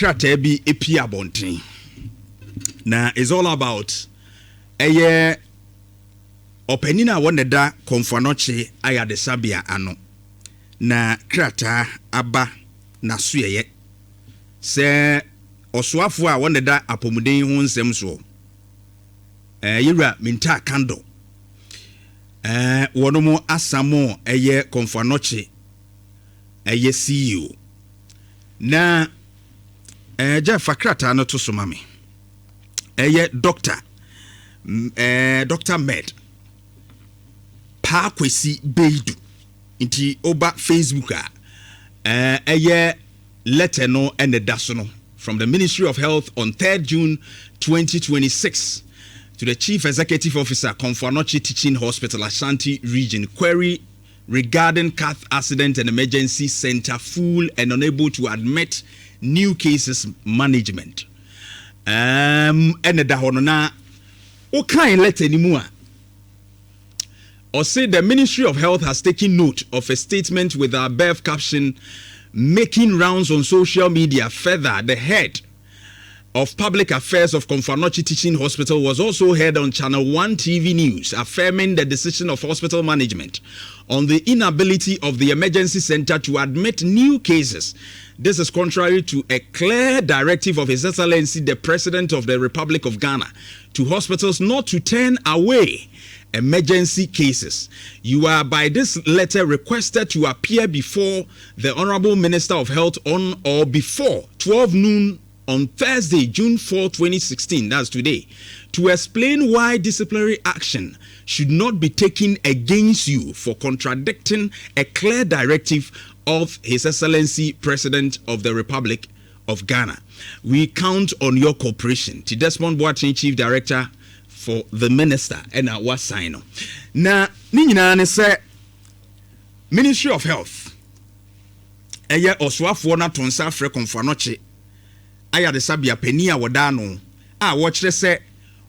Krataa bi epie abɔnten na it's all about ɛyɛ ɔpanin a wɔn da Komfo Anokye ayaresabea ano, na krataa aba n'asoɛyɛ sɛ ɔsoafoɔ a wɔn da apɔmuden ho nsɛm soɔ, yɛwura Mintah Akandoh, wɔn asamo ɛyɛ Komfo Anokye ɛyɛ CEO. Na gya fa krataa no to so ma me. Ɛyɛ Doctor Med Paa Kwesi Beidu. Nti woba Facebook a, ɛyɛ letter no ɛna da so no, from the Ministry of Health on 3rd June 2026 to the Chief Executive Officer, Komfo Anokye Teaching Hospital, Ashanti Region, query regarding cath accident and emergency center full and unable to admit new cases management. Ɛna da hɔ no, na wokan letter ni mu a, ɔse the Ministry of Health has taken note of a statement with our above caption making rounds on social media. Further, the head of Public Affairs of Komfo Anokye Teaching Hospital was also heard on Channel 1 TV News affirming the decision of hospital management on the inability of the emergency center to admit new cases. This is contrary to a clear directive of His Excellency the President of the Republic of Ghana to hospitals not to turn away emergency cases. You are by this letter requested to appear before the Honorable Minister of Health on or before 12 noon on Thursday, June 4, 2016, that's today, to explain why disciplinary action should not be taken against you for contradicting a clear directive of His Excellency President of the Republic of Ghana. We count on your cooperation. To Desmond Boateng, Chief Director for the Minister, ɛna wasign no. Na ne nyinaa ne sɛ Ministry of Health, ɛyɛ ɔsoafoɔ no ato nsa afrɛ Komfo Anokye ayaresabea panin a wɔda ano a wɔkyerɛ sɛ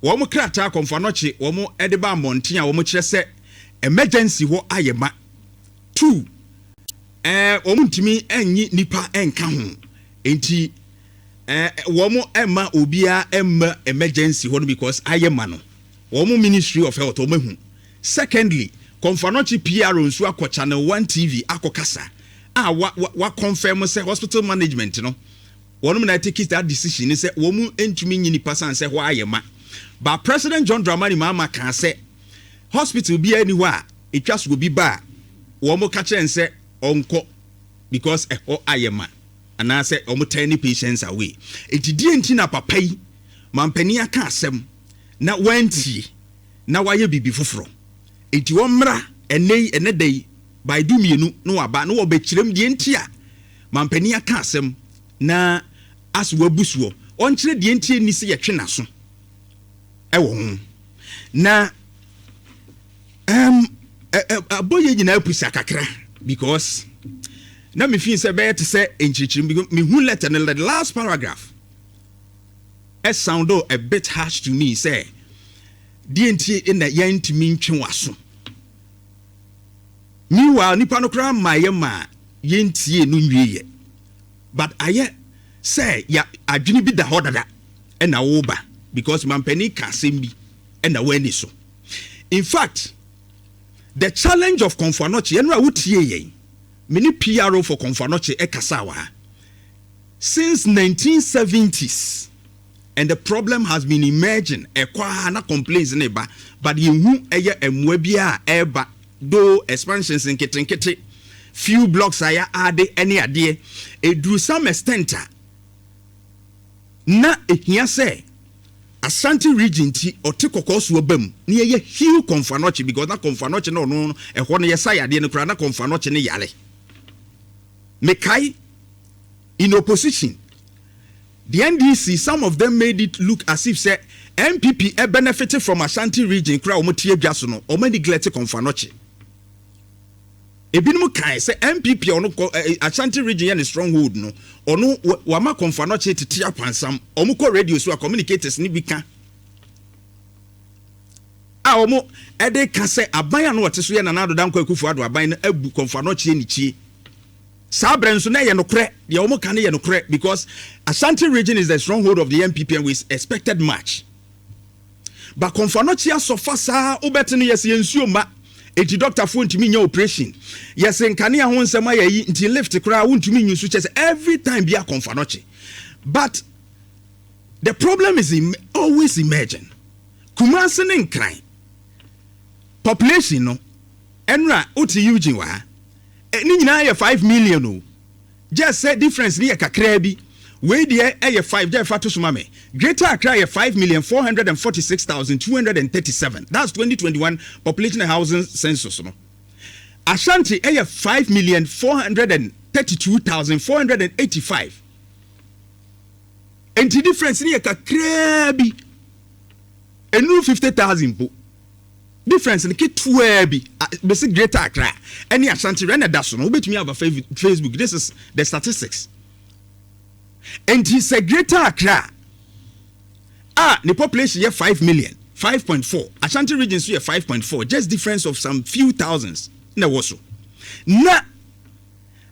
wɔn krataa Komfo Anokye wɔn de ba mmɔnten a wɔn kyerɛ sɛ emergency hɔ ayɛ ma two, wɔn ntumi nyi nipa nka ho, nti wɔn mma obiara mma emergency hɔ no because ayɛ ma no. Wɔn Ministry of Health wɔn ehu. Secondly, Komfo Anokye PR nso akɔ Channel One TV akɔ kasa a wa wa wa confirm sɛ hospital management no, wɔn na take that decision sɛ wɔn ntumi nyi nipa san sɛ hɔ ayɛ ma. But President John Dramani Mahama kan sɛ hospital biara ni hɔ a etwa so obi ba a wɔn ka kyerɛ sɛ ɔnkɔ because ɛhɔ ayɛ ma anaasɛ wɔn turn patients away. Eti die nti na papa yi mampanin aka asɛm na wɔntie na wayɛ biribi foforɔ? Eti wɔn mmra ɛnɛ yi, ɛnɛ da yi by 12 na waba na wɔbɛkyerɛm deɛ nti a mampanin aka asɛm na aso wabu soɔ, ɔnkyerɛ deɛ nti ni sɛ yɛtwe n'aso ɛwɔ ho. Na abɔ yɛ nyinaa pusa kakra because na mefii sɛ bɛyɛ te sɛ nkyirikyiri. Mehu letter no, the last paragraph ɛ sound a bit harsh to me sɛ deɛ nti na yɛntumi ntwe w'aso. Meanwhile, nipa no koraa ma yɛ ma yɛntie no nwie yɛ, but ayɛ sɛ ya adwene bi da hɔ dada ɛna woba because mampanin ka asɛm bi ɛna wɔani so. In fact, the challenge of Komfo Anokye, yɛn a wotie yɛn, me ne PRO for Komfo Anokye ɛkasa wɔ ha since 1970s, and the problem has been emerging. Ɛkɔ a na complaints ne ba, but yɛnhu ɛyɛ mmoa bi a ɛreba, though expansions nketenkete, few blocks a yɛ ade ne adeɛ ɛduru some extent a na ehia sɛ Ashanti Region ti ɔte kɔkɔɔ so aba mu na yɛyɛ heal Komfo Anokye, because na Komfo Anokye na ɔno ɛhɔ no yɛsa yadeɛ no koraa na Komfo Anokye ne yare. Mekae in opposition, the NDC, some of them made it look as if sɛ NPP benefit from Ashanti Region koraa. Wɔn ti adwa so no, wɔn neglect Komfo Anokye. Ebinom kae sɛ NPP ɔno kɔ Ashanti Region yɛ ne stronghold no, ɔno wama Komfo Anokye tete apansam. Wɔn kɔ radio so a, communicators ni bi ka a wɔn ɛde ka sɛ aban a no wɔte so yɛ Nana Addo Dankwa Akufo Addo aban no abu Komfo Anokye nikyie. Saa berɛ nso na ɛyɛ nokorɛ, deɛ wɔn ka no yɛ nokorɛ, because Ashanti Region is the stronghold of the NPP and we expected much. But Komfo Anokye asɔfa saa, wobɛte no, yɛsɛ yɛn nsuo mma, enti dɔktafoɔ ntumi nyɛ operation, yɛsɛ nkanea ho nsɛm ayɛ yi, nti lift koraa wontumi nyi so, kyɛ sɛ every time bi a Komfo Anokye. But the problem is always emerging. Kumasi ne Nkran population no, ɛnura wote Eugene wɔ ha, ne nyinaa yɛ 5 million o. Just sɛ difference ne yɛ kakraa bi. Wei deɛ ɛyɛ 5 gye fa to so ma me. Greater Accra yɛ 5,446,237. That's 2021 population and housing census no. Ashanti ɛyɛ 5,432,485. Nti difference ne yɛ kakraa bi, enuru 50,000 po. Difference no ketewaa bi bɛsi Greater Accra ɛne Ashanti ɛna da so no. Wobɛtumi aba Facebook, this is the statistics. Nti sɛ Greater Accra a ne population yɛ 5 million 5.4, Ashanti Region nso yɛ 5.4, just difference of some few thousands na ɛwɔ so. Na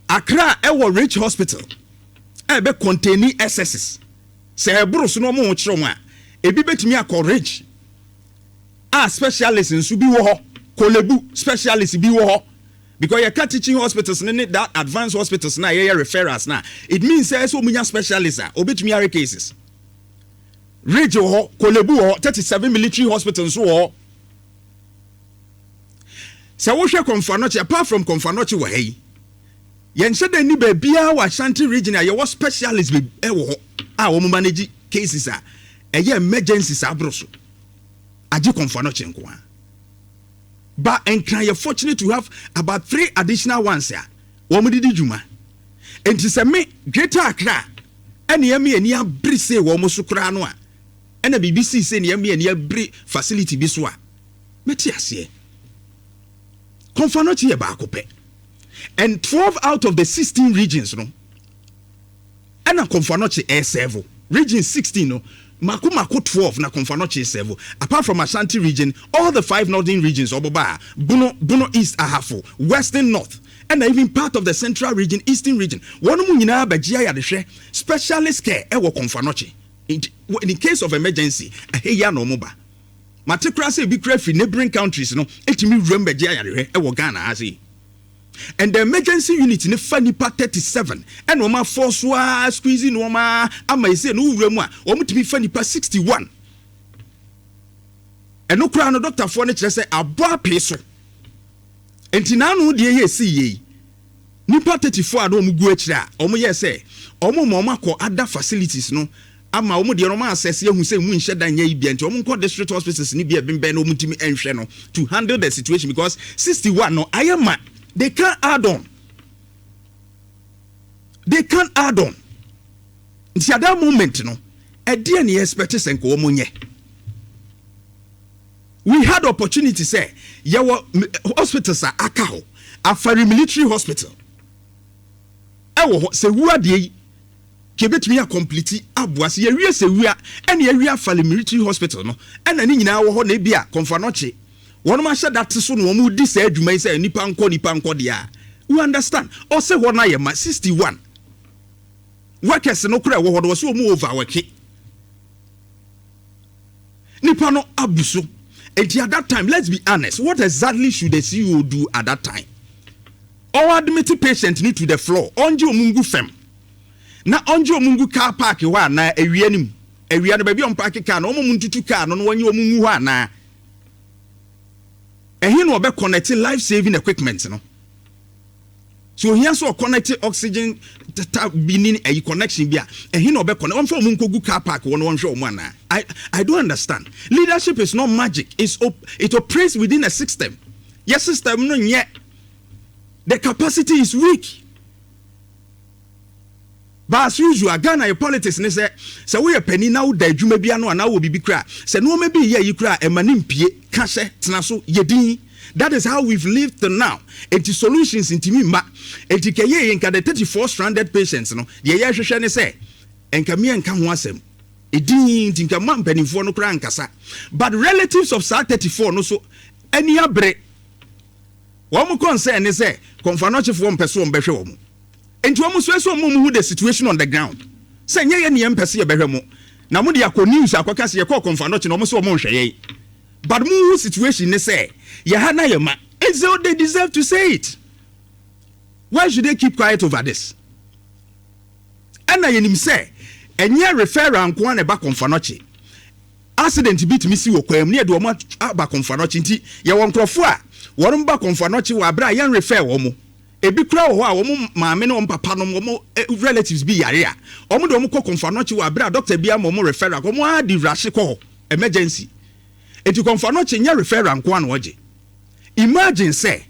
Accra ɛwɔ Ridge Hospital a ɛbɛ contain excesses, sɛ ɛboro so na ɔmo ho kyerɛ wɔn a, ebi bɛtumi akɔ Ridge a specialist nso bi wɔ hɔ, Korle Bu specialist bi wɔ hɔ, because yɛka teaching hospitals ne that advanced hospitals na yɛyɛ referrals na it means sɛ ɛsɛ ɔmo nya specialist a obetumi ayɛ cases. Ridge wɔ hɔ, Korle Bu wɔ hɔ, 37 Military Hospital nso wɔ hɔ. Sɛ wohwɛ Komfo Anokye, apart from Komfo Anokye wɔ ha yi, yɛnhyɛ dɛ ni baabiara wɔ Ashanti Region a yɛwɔ specialist bi ɛwɔ hɔ a wɔn manage cases a ɛyɛ emergencies aboro so, agye Komfo Anokye nko ara. But Nkran yɛ fortunate to have about three additional ones a wɔn de di dwuma. Nti sɛ me Greater Accra ɛna yɛn ani abere se wɔn so koraa no a, ɛna biribi sii sɛ nea ani abere facility bi so a, mɛte aseɛ. Komfo Anokye yɛ baako pɛ, and 12 out of the 16 regions no ɛna Komfo Anokye ɛɛserve. Region 16 no, mako mako 12 na Komfo Anokye serve. Apart from Ashanti Region, all the five northern regions ɔbɔba a, Bono, Bono East Ahafo, Western North, ɛna even part of the Central Region, Eastern Region, wɔn mu nyinaa bɛgye ayarehwɛ, specialist care, ɛwɔ Komfo Anokye. In case of emergency, ɛhɛ yi ana wɔn ba. Mate kora sɛ ebi kura firi neighboring countries no etumi wuram bɛgye ayarehwɛ ɛwɔ Ghana ha sei. And the emergency unit ne fa nipa 37, ɛna wɔn afɔ so a squeeze ne wɔn ama ese no wura mu a, wɔn tumi fa nipa 61. Ɛno koraa no, dɔktafoɔ no kyerɛ sɛ abɔ apee so. Nti n'ano deɛ yɛ esi yie yi, nipa 34 a na wɔn gu akyire a wɔn yɛ sɛ wɔn ma wɔn akɔ other facilities no ama wɔn deɛ wɔn asɛse ehu sɛ emu nhyɛ da nyɛ yi bia, nti wɔn nkɔ district hospitals ni bi a bɛnbɛn na wɔn ntumi nhwɛ no to handle the situation, because 61 no ayɛ ma. They can't add on, they can't add on. Nti at that moment no, ɛdeɛ ne yɛ expect sɛ nka wɔn nyɛ? We had opportunity sɛ yɛwɔ hospitals a aka hɔ. Afari Military Hospital ɛwɔ hɔ sɛ wu adeɛ yi kò ebetumi acomplete aboa sɛ yɛwie sɛ wia ɛna yɛwie Afari Military Hospital no, ɛna ne nyinaa wɔ hɔ. Na ebi a Komfo Anokye wɔn ahyɛ date so na wɔn di saa adwuma yi sɛ nipa nkɔ, nipa nkɔ deɛ a, we understand. Ɔsɛ hɔ no ayɛ ma 61 workers no kora ɛwɔ hɔ no, wɔsɛ wɔn overwork, nipa no abu so. Eti at that time, let's be honest, what exactly should the CEO do at that time? Ɔwɔ admit patient ni to the floor, ɔngye wɔn ngu fam na ɔngye wɔn ngu car park hɔ anaa awia nim awia no baabi a wɔn park car no, wɔn mu ntutu car no na wɔnye wɔn ngu hɔ anaa ɛhe na ɔbɛ connect life saving equipment no so? Ohia sɛ ɔconnect oxygen tata bi ne ɛyi connection bi a, ɛhe na ɔbɛ connect? Wɔn fɛ wɔn nkɔgu car park wɔn wɔn hwɛ wɔn anaa? I don't understand. Leadership is not magic. It operates within a system. Yɛ system no nyɛ, the capacity is weak. But as usual, Ghana yɛ politics ne sɛ woyɛ panin na woda adwuma bi ano anaa wɔ biribi kora, sɛ nneɛma bi yɛ yi kora, ɛma ne mpie ka hyɛ tena so yɛ din. That is how we've lived till now. Eti solutions ntumi mma. Eti kɛyɛ yɛ nka the 34 stranded patients no deɛ, yɛhwehwɛ ne sɛ nka mmea nka ho asɛm edin, nti nka mma mpanimfoɔ no koraa nkasa. But relatives of saa 34 no so ani abere. Wɔn concern ne sɛ Komfo Anokyefoɔ mpɛ so wɔn bɛhwɛ wɔn. Nti wɔn nso ɛsɛ wɔn hu the situation on the ground sɛ nyɛ yɛ ne yɛn mpɛ sɛ yɛbɛhwɛ mo na mo de akɔ news akɔka sɛ yɛkɔ Kɔmfo Anɔkye na wɔn nso wɔn nhwɛ yɛn, but mo hu situation ne sɛ yɛ ha na yɛ ma. And so they deserve to say it. Why should they keep quiet over this? Ɛna yɛnim sɛ ɛnyɛ referral nko ara na ɛba Kɔmfo Anɔkye. Accident bi tumi si wɔ kwan mu ne yɛde wɔn aba Kɔmfo Anɔkye. Nti yɛwɔ nkurɔfoɔ a wɔn ba Kɔmfo Anɔkye wɔ abere a yɛn refer wɔn mo. Ebi kura wɔ hɔ a wɔn maame ne wɔn papa nom, wɔn relatives bi yare a, wɔn de wɔn kɔ Kɔmfo Anɔkye wɔ abere a doctor bi ama wɔn referral. Wɔn a de rush kɔ hɔ emergency. Eti Kɔmfo Anɔkye nyɛ referral nko ara na wɔgye. Imagine sɛ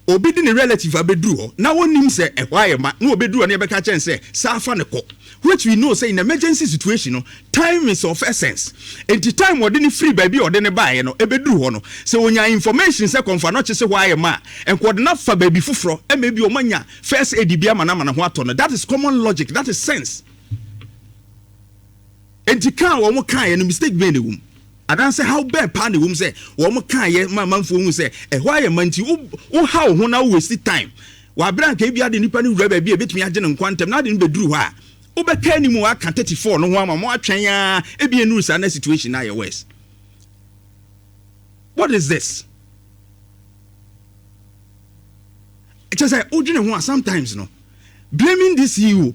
obi de ne relative abɛduru hɔ na wɔnim sɛ ɛhɔ ayɛ ma na wɔbɛduru hɔ na yɛbɛka kyɛn sɛ saa fa ne kɔ, which we know say in emergency situation no, time is of essence. Nti time wɔde ne firi baabi a ɔde ne baeɛ no ɛbɛduru hɔ no, sɛ onya information sɛ Kɔmfo Anɔkye sɛ hɔ ayɛ ma a, nkɔde no afa baabi foforɔ ɛma ebi ɔma nya first aid bi ama no ama ne ho atɔ no. That is common logic, that is sense. Nti kaa wɔn kaeɛ no, mistake bɛn na ɛwɔ mu anaasɛ how bɛn paa na ɛwɔ mu sɛ wɔn kaeɛ ma amanfoɔ hu sɛ ɛhɔ ayɛ ma? Nti wo ha wo ho na wo waste time wabere anka ebi ade nipa no wura baabi a ebetumi agye ne nkwa ntɛm na ade no bɛduru hɔ a, wobɛka anim aka 34 no ho ama mo atwɛn a ebi enuru saa na situation na ayɛ worse. What is this? Kyɛ sɛ wodwene ho a, sometimes no, blaming this CEO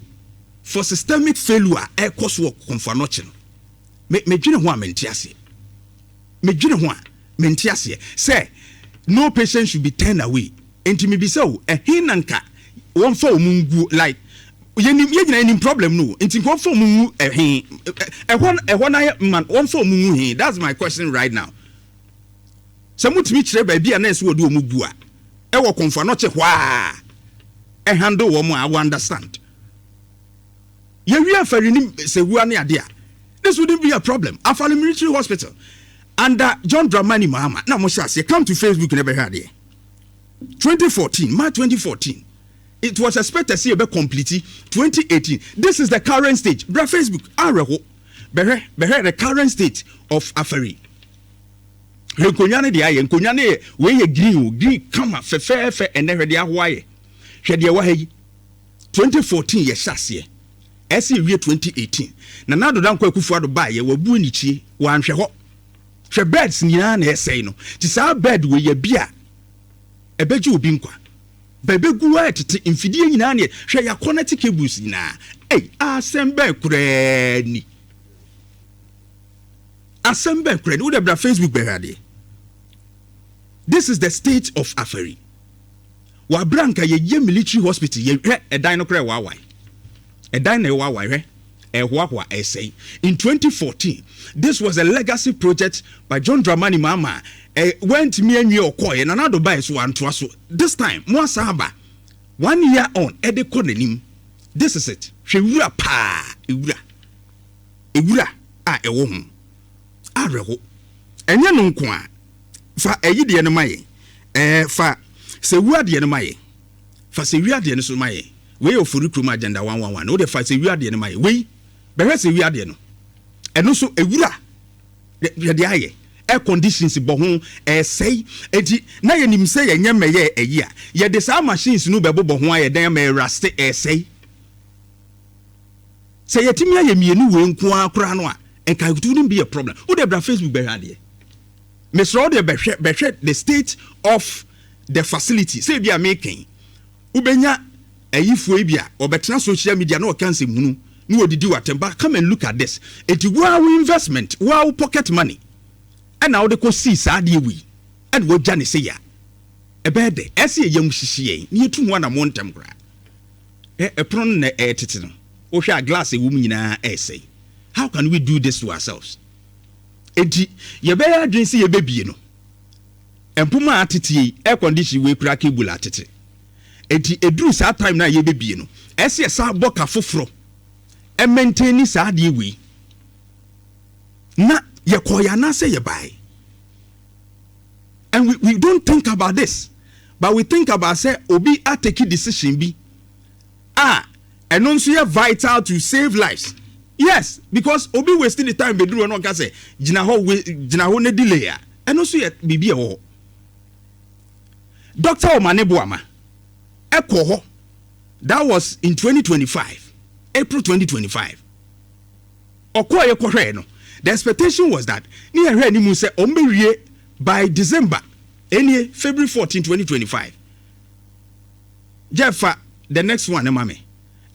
for systemic failure ɛkɔ so wɔ Kɔmfo Anɔkye no, me medwene ho a, mente aseɛ. Medwene ho a, mente aseɛ sɛ no patient should be turned away. Nti mebisa o, ɛhe na nka wɔmfa wɔn nguo? Like yɛnim, yɛn nyinaa yɛnim problem no o. Nti nka wɔmfa wɔn ngu ɛhe? Ɛhɔ na yɛ man, wɔmfa wɔn ngu he? That's my question right now. Sɛ motumi kyerɛ baabi a na ɛsɛ wɔde wɔn gu a ɛwɔ Kɔmfo Anɔkye hɔ a ɛhandle wɔn a, I will understand. Yɛwie afari ne sɛwua ne adeɛ a, this wouldn't be a problem. Afari Military Hospital under John Dramani Mahama na mo hyɛ aseɛ. Come to Facebook na ɛbɛhwɛ adeɛ. 2014, March 2014, it was expected sɛ yɛbɛ complete 2018. This is the current stage. Bra Facebook awerɛho, bɛhwɛ the current state of Afari. Hwɛ nkonnwa no deɛ ayɛ. Nkonnwa no yɛ wei yɛ green o, green kama fɛfɛɛfɛ. Ɛnɛ hwɛ deɛ ahoa ayɛ. Hwɛ deɛ ɛwɔ ha yi. 2014 yɛhyɛ aseɛ, ɛsɛ yɛwie 2018. Na Nana Addo Dankwa Akufo Addo baayɛ, wabu anikyie, wanhwɛ hɔ. Hwɛ beds nyinaa na ɛsɛe no. Nti saa bed wei yɛ bi a ɛbɛgye obi nkwa bɛbɛgu a ɛtete mfidie nyinaa neɛ. Hwɛ, yɛaconnect cables nyinaa. Ei, asɛm bɛɛ koraa ni, asɛm bɛɛ koraa ni. Wode bra Facebook bɛhwɛ adeɛ. This is the state of Afari. Wabra nka yɛyɛ military hospital, yɛhwɛ ɛdan no koraa, ɛwaawae. Ɛdan na ɛwaawae, hwɛ, ɛhoahoa, ɛsɛe. In 2014, this was a legacy project by John Dramani Mahama. Ɛ wɛntumi anwie, ɔkɔɔyɛ. Nana Addo baeɛ so wantoa so. This time mo asa aba one year on, ɛde kɔ n'anim. This is it. Hwɛ wura paa, ewura, ewura a ɛwɔ ho awerɛho. Ɛnyɛ no nko a, fa ɛyi deɛ no ma yɛn. Fa sɛ wura deɛ no ma yɛn, fa sɛ wia deɛ no so ma yɛn. Wei yɛ Ofori Kurom Agenda 111. Wode fa sɛ wia deɛ no ma yɛn. Wei bɛhwɛ sɛ wia deɛ no, ɛno nso ewura yɛde ayɛ, air conditions bɔ ho, ɛsɛe. Eti na yɛnim sɛ yɛnyɛ mmɛyɛ ɛyi a yɛde saa machines no bɛbobɔ ho ayɛ dɛn ama ɛrust, ɛsɛe. Sɛ yɛtumi ayɛ mmienu wei nko ara koraa no a, nka it wouldn't be a problem. Wode bra Facebook bɛhwɛ adeɛ. Mesrɛ wo deɛ, bɛhwɛ the state of the facility. Sɛ ebi a mekɛn wobɛnya ayifoɔ yi bi a ɔbɛtena social media na ɔka nsɛmhunu na wɔdidi w'atɛm, but come and look at this. Eti woa wo investment, woa wo pocket money ɛna wode kɔ sii saa adeɛ wei ɛna wɔgya ne sɛ yɛ a ɛbɛyɛ dɛ. Ɛsɛ yɛ yam hyehye yɛn na yɛtu ho anammɔ ntɛm koraa. Ɛpono no na ɛyɛ no, wohwɛ a, glass ɛwɔ mu nyinaa ɛresɛe. How can we do this to ourselves? Eti yɛbɛyɛ adwene sɛ yɛbɛbie no, mpoma atete yi, air condition wei kura cable atete. Eti eduru saa time na yɛbɛbie no, ɛsɛ yɛsa bɔ ka foforɔ ɛmaintain saa adeɛ wei na yɛkɔɔ yɛ anaasɛ yɛbae. And we don't think about this, but we think about sɛ obi atake decision bi a ɛno nso yɛ vital to save lives. Yes, because obi wasting the time bɛduru hɔ na ɔka sɛ gyina hɔ, we gyina hɔ ne delay a, ɛno nso yɛ biribi a ɛwɔ hɔ. Dr. Omane Boama ɛkɔ hɔ. That was in 2025, April 2025. Ɔkɔɔ yɛ kɔhwɛɛ no, the expectation was that ne yɛhwɛ anim sɛ ɔmo bɛwie by December. Ɛnie February 14, 2025. Jeffa, the next one, ma me.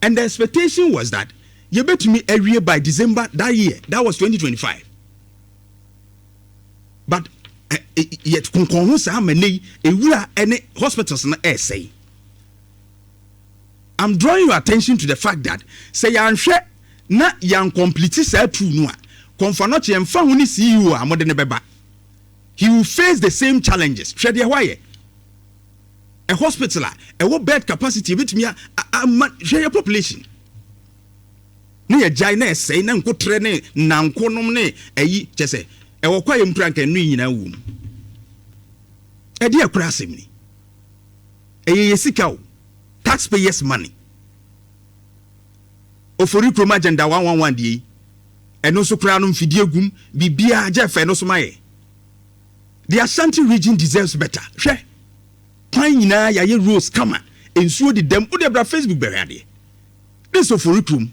And the expectation was that yɛbɛtumi awie by December that year. That was 2025. But yɛ konkɔn ho saa ama ne yi ewura ɛne hospitals no ɛɛsɛe. I'm drawing your attention to the fact that sɛ yɛanhwɛ na yɛn complete saa two no a, Komfo Anokye, yɛmfa ho ne CEO a mode ne bɛba, he will face the same challenges. Hwɛ deɛ hɔ ayɛ. A hospital a ɛwɔ bed capacity ebɛtumi ama, hwɛ yɛ population ne yɛ gyae na ɛsɛe na nkotrɛ ne nanko nom ne ɛyi kyɛ sɛ ɛwɔ kɔ a yɛ mpira nka ɛno yi nyinaa wɔ mu. Ɛde ɛkora asɛm ni, ɛyɛ yɛ sika o, taxpayers' money. Ofori Kurom Agenda 111 deɛ yi, ɛno nso koraa no mfidie gum biribiara gye fɛ no so ma yɛ. The Ashanti Region deserves better. Hwɛ kwan nyinaa, yɛayɛ roads kama, nsuo deda mu. Wode bra Facebook bɛhwɛ adeɛ. This Ofori Kurom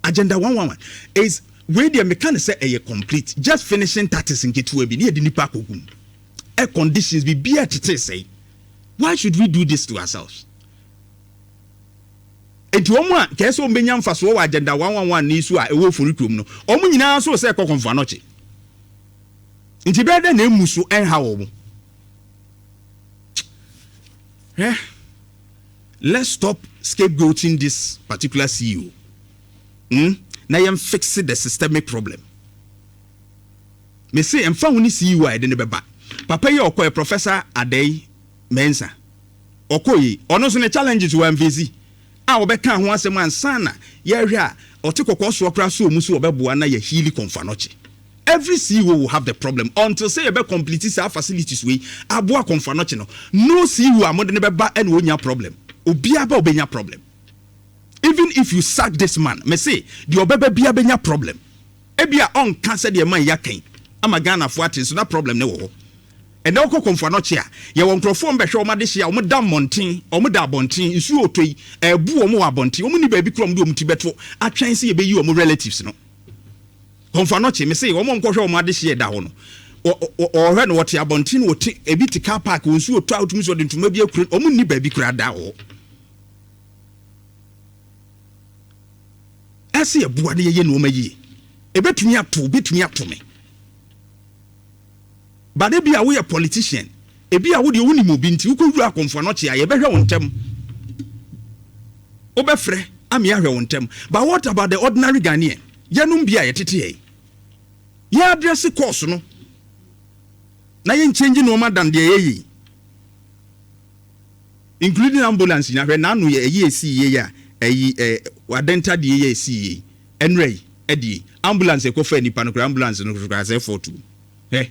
Agenda 111 is wei deɛ meka ne sɛ ɛyɛ complete, just finishing touches nketewa bi ne yɛde nipa akɔgu mu. Air conditions, biribiara tete sɛe. Why should we do this to ourselves? Nti wɔn a kɛse sɛ wɔn bɛnya mfasoɔ wɔ Agenda 111 ne so a ɛwɔ Ofori Kurom no, wɔn nyinaa nso sɛ ɛkɔ Komfo Anokye, nti bɛyɛ dɛ na emu so ɛnha wɔn. Eh, let's stop scapegoating this particular CEO, Na yɛn fix the systemic problem. Mese mfa ho ne CEO a yɛde ne bɛba, papa yi a ɔkɔɛ, Professor Adei Mensa, ɔkɔ yi, ɔno nso ne challenges wɔ mfesi a wɔbɛka ho asɛm ansa na yɛhwɛ a ɔte kɔkɔɔ soɔ koraa so ɔmu so wɔbɛboa na yɛ heal Komfo Anokye. Every CEO will have the problem until say yɛbɛ complete saa facilities wei aboa Komfo Anokye no. No CEO a mode ne bɛba ɛna ɔnya problem, obiara ba ɔbɛnya problem. Even if you sack this man, mese deɛ ɔbɛba bia bɛnya problem. Ebia ɔnka sɛdeɛ man yɛ kan ama Ghanafoɔ ate nso na problem ne wɔ hɔ. Ɛnɛ wokɔ Komfo Anokye a, yɛwɔ nkurɔfoɔ mbɛhwɛ wɔn adehye a wɔn da mmɔnten, wɔn da abɔnten, nsuo otɔ yi ɛɛbu wɔn wɔ abɔnten, wɔn ni baabi kura wɔn de wɔn ti bɛto atwɛn sɛ yɛbɛyi wɔn relatives no. Komfo Anokye, mese wɔn nkɔhwɛ wɔn adehye ɛda hɔ no, ɔhwɛ no, wɔte abɔnten, wɔte ebi te car park, wɔn nsuo otɔ a wotumi sɛ ɔde ntoma bi akura, wɔn ni baabi kura da hɔ. Ɛsɛ yɛboa ne yɛyɛ nneɛma yie. Ebɛtumi ato, ebɛtumi ato me bade bi a woyɛ politician, ebi a wodeɛ wonim obi nti wokɔwura Komfo Anokye a yɛbɛhwɛ wo ntɛm, wobɛfrɛ ame ahwɛ wo ntɛm. But what about the ordinary Ghanaian? Yɛnom bi a yɛtete yɛ yɛ address cause no na yɛnkyɛngye nneɛma dan deɛ yɛyɛ yi, including ambulance nyina. Hwɛ n'ano yɛ ɛyi esi yie a ɛyi wadɛnta deɛ yɛ esi yie ɛnura yi, ɛdeɛ ambulance ɛkɔfa nipa no kora, ambulance no kora sɛ fɔtu hɛ.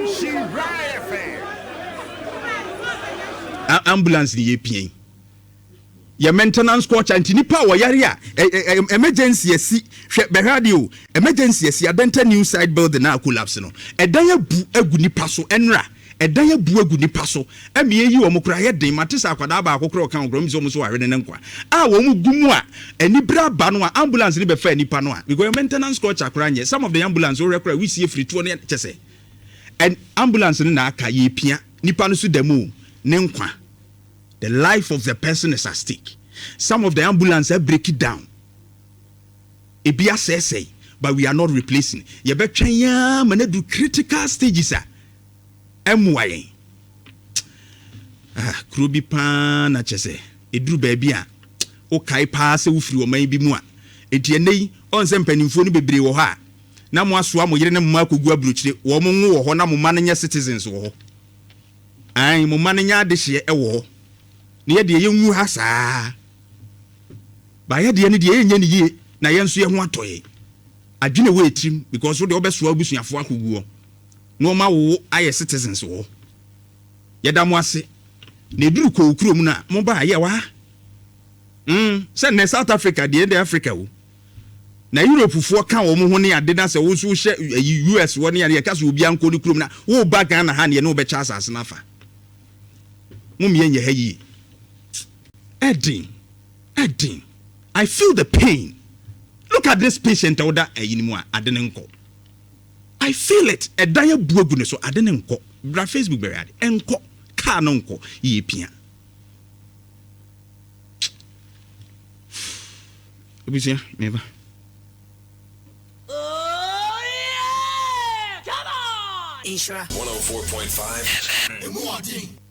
Nhyira FM. Ambulance ni yɛ pia yi yɛ maintenance culture nti nipa a wɔyare a emergency asi, hwɛ, bɛhwɛ adeɛ o. Emergency asi Adenta New Site building na collapse no, ɛdan abu agu nipa so. Ɛnra ɛdan abu agu nipa so ɛmi eyi wɔn kora yɛ den. Mate sɛ akwadaa baako kora ɔka wɔn kora wɔn sɛ wɔn so ahwɛ ne ne nkwa a wɔn gu mu a anibere aba no a ambulance ne bɛfa nipa no a, because maintenance culture kora nyɛ. Some of the ambulance wɔhwɛ kora wisie firi toɔ ne kyɛ sɛ ɛn ambulance no na aka yɛ pia nipa no so da mu o, ne nkwa, the life of the person is at stake. Some of the ambulance are break it down, ebi asɛesɛe, but we are not replacing. Yɛbɛtwɛn yaa ma no do critical stages a ɛmmoa yɛn. Ah, kuro bi paa na kyɛ sɛ ɛduru baabi a wokae paa sɛ wofiri ɔman bi mu a, ɛnti ɛnɛ yi ɔn sɛ mpanimfoɔ no bebree wɔ hɔ a na mo asoa mo yere ne mo mma akɔgu aburokyire, wɔn mo ngo wɔ hɔ na mo mma no nyɛ citizens wɔ hɔ ae, mo mma no nyɛ adehyeɛ ɛwɔ hɔ, na yɛdeɛ yɛnwu ha saa ba. Yɛdeɛ no deɛ yɛnyɛ ne yie na yɛn nso yɛ ho atɔ yɛ adwene wɔ etirim, because wo deɛ wobɛsoa abusuafoɔ akɔgu hɔ na wɔn awowo ayɛ citizens wɔ hɔ. Yɛda mo ase na eduru kɔɔ kurom no a mo ba yɛ wɔ ha sɛ nnɛ South Africa deɛ ɛde Africa o. Na Europefoɔ ka wɔn ho ne ade na sɛ wo nso wohyɛ ayi US wɔ ne ade yɛka sɛ obiara nkɔ ne kurom na woba Ghana ha ne yɛne wobɛkyɛ asase no afa. Mo mmea nyɛ ha yie. Ɛden. Ɛden. I feel the pain. Look at this patient a woda ayi no mu a ade no nkɔ. I feel it. Ɛdan abu agu ne so ade no nkɔ. Bra Facebook bɛhwɛ ade. Ɛnkɔ. Car no nkɔ. Yɛ pia. Abusua, meba. Oh yeah! Come on! Nhyira. 104.5 FM. Emu ɔden.